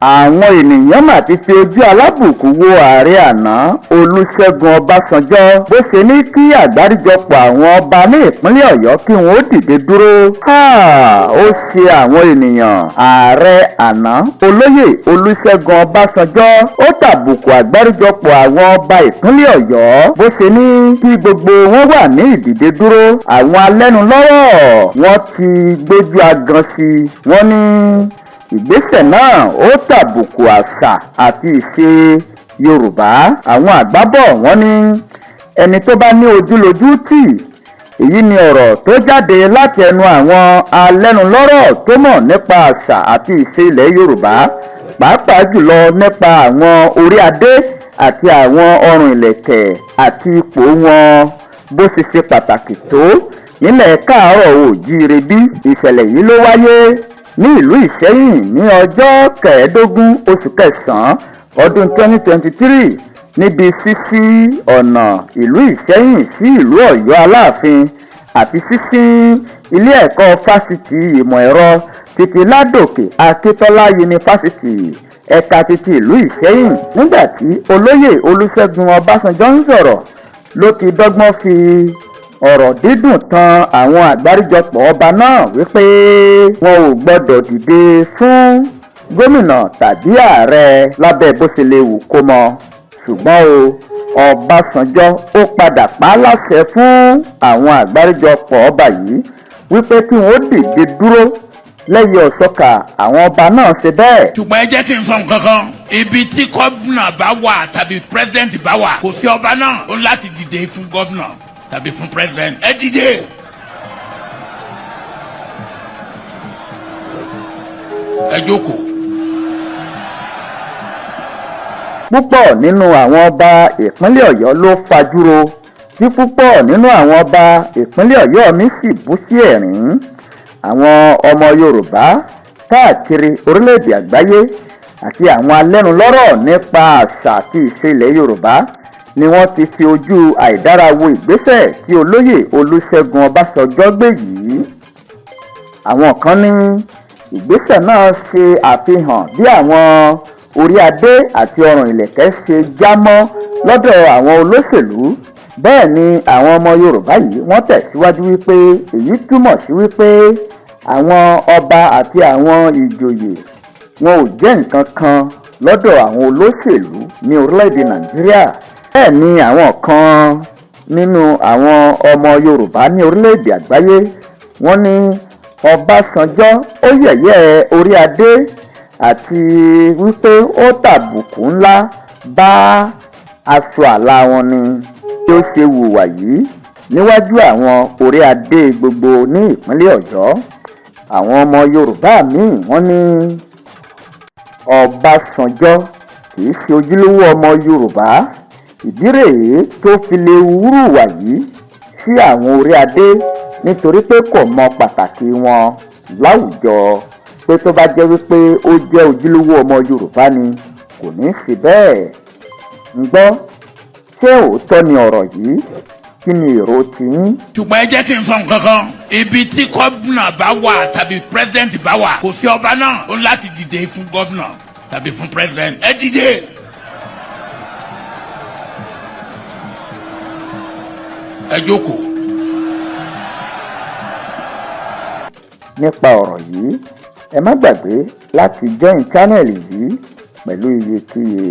Àwọn ènìyàn mà ti fi ojú alábùkù wo ààrẹ àná Olúṣẹ́gun Ọbásanjọ́ bó ṣe ní kí àgbáríjọpọ̀ àwọn ọba ní ìpínlẹ̀ Ọ̀yọ́ kí wọ́n ó dìde dúró. Ó ṣe àwọn ènìyàn. Ààrẹ àná olóyè Olúṣẹ́gun Ọbásanjọ́ ó tàbùkù àgbáríjọpọ̀ àwọn ọba ìpínlẹ̀ Ọ̀yọ́ bó ṣe ní kí gbogbo wọn wà ní ìdìde dúró. Àwọn alẹ́nulọ́rọ̀ wọ́n ti gbójú agan sí i, wọ́n ní ìgbésẹ̀ náà ó tàbùkù àṣà àti ìṣe Yorùbá. Àwọn àgbà bọ̀ wọ́n ní ẹni tó bá ní ojúlójú tì. Èyí ni ọ̀rọ̀ tó jáde láti ẹnu àwọn alẹ́nulọ́rọ̀ tó mọ̀ nípa àṣà àti ìṣe ilẹ̀ Yorùbá, pàápàá jùlọ nípa àwọn orí adé àti àwọn ọrùn ìlẹ̀kẹ̀ àti ipò wọn bó ṣe ṣe pàtàkì tó nílẹ̀ káàárọ̀ oòjíire. Bí ìṣẹ̀lẹ̀ yìí ló wáyé ní ìlú Ìṣẹ́yìn ní ọjọ́ 15 oṣù kẹsàn-án ọdún 2023 níbi ṣíṣí ọ̀nà ìlú Ìṣẹ́yìn sí ìlú Ọ̀yọ́ Aláàfin àti ṣíṣí ilé ẹ̀kọ́ fásitì ìmọ̀ ẹ̀rọ títí Ládòkè Akíntọ́lá Yunifásitì ẹ̀ka títí ìlú Ìṣẹ́yìn. Nígbà tí olóyè Olúṣẹ́gun Ọbásanjọ́ ń sọ̀rọ̀ ló ti dọ́gbọ́n fi ọ̀rọ̀ dídùn tan àwọn àgbáríjọpọ̀ ọba náà wípé wọn ò gbọ́dọ̀ dìde fún gómìnà tàbí ààrẹ lábẹ́ bó ṣe lè wù kó mọ. Ṣùgbọ́n o, Ọbásanjọ́ ó padà pa á láṣẹ fún àwọn àgbáríjọpọ̀ ọba yìí wípé kí wọ́n dìde dúró lẹ́yìn ọ̀sọ́kà. Àwọn ọba náà ṣe bẹ́ẹ̀. Ṣùgbọ́n ẹ jẹ́ kí n sọ nǹkan kan. Ibi tí gómìnà bá wà tàbí president bá wà, kò sí ọba náà ó láti dìde fún gómìnà tàbí fún president. Ẹ dìde. Ẹ jókòó. Púpọ̀ nínú àwọn ọba ìpínlẹ̀ Ọ̀yọ́ ló fajúro, tí púpọ̀ nínú àwọn ọba ìpínlẹ̀ Ọ̀yọ́ mi sì bú sí ẹ̀rín. Àwọn ọmọ Yorùbá káàkiri orílẹ̀-èdè àgbáyé àti àwọn alẹ́nulọ́rọ̀ nípa àṣà àti ìṣe ilẹ̀ Yorùbá ni wọ́n ti fi ojú àìdára wo ìgbésẹ̀ tí olóyè Olúṣẹ́gun Ọbásanjọ́ gbé yìí. Àwọn kan ní ìgbésẹ̀ náà ṣe àfihàn bí àwọn orí adé àti ọrùn ìlẹ̀kẹ̀ ṣe já mọ́ lọ́dọ̀ àwọn olóṣèlú. Bẹ́ẹ̀ ni àwọn ọmọ Yorùbá yìí wọ́n tẹ̀síwájú wípé èyí túmọ̀ sí wípé àwọn ọba àti àwọn ìjòyè wọn ò jẹ́ nǹkan kan lọ́dọ̀ àwọn olóṣèlú ní orílẹ̀-èdè Nàìjíríà. Bẹ́ẹ̀ ni àwọn kan nínú àwọn ọmọ Yorùbá ní orílẹ̀-èdè àgbáyé wọ́n ní Ọbásanjọ́ ó yẹ̀yẹ́ orí adé àti wípé ó tàbùkù ńlá bá aṣọ àlà wọn ni bí ó ṣe hùwà yìí níwájú àwọn orí adé gbogbo ní ìpínlẹ̀ Ọ̀yọ́. Àwọn ọmọ Yorùbá míì wọ́n ní Ọbásanjọ́ kì í ṣe ojúlówó ọmọ Yorùbá, ìdí rèé tó fi lè hùwà yìí sí àwọn orí adé nítorí pé kò mọ pàtàkì wọn láwùjọ, pé tó bá jẹ́ wípé ó jẹ́ ojúlówó ọmọ Yorùbá ni kò ní í ṣe bẹ́ẹ̀. Ń gbọ́, ṣé òótọ́ ni ọ̀rọ̀ yìí? Kí ni èrò tiyín? Ṣùgbọ́n ẹ jẹ́ kí n sọ nǹkan kan. Ibi tí gómìnà bá wà tàbí president bá wà, kò sí ọba náà ó láti dìde fún gómìnà tàbí fún president. Ẹ dìde. Ẹ jókòó. Nípa ọ̀rọ̀ yìí, ẹ má gbàgbé láti join channel yìí pẹ̀lú iyekíye.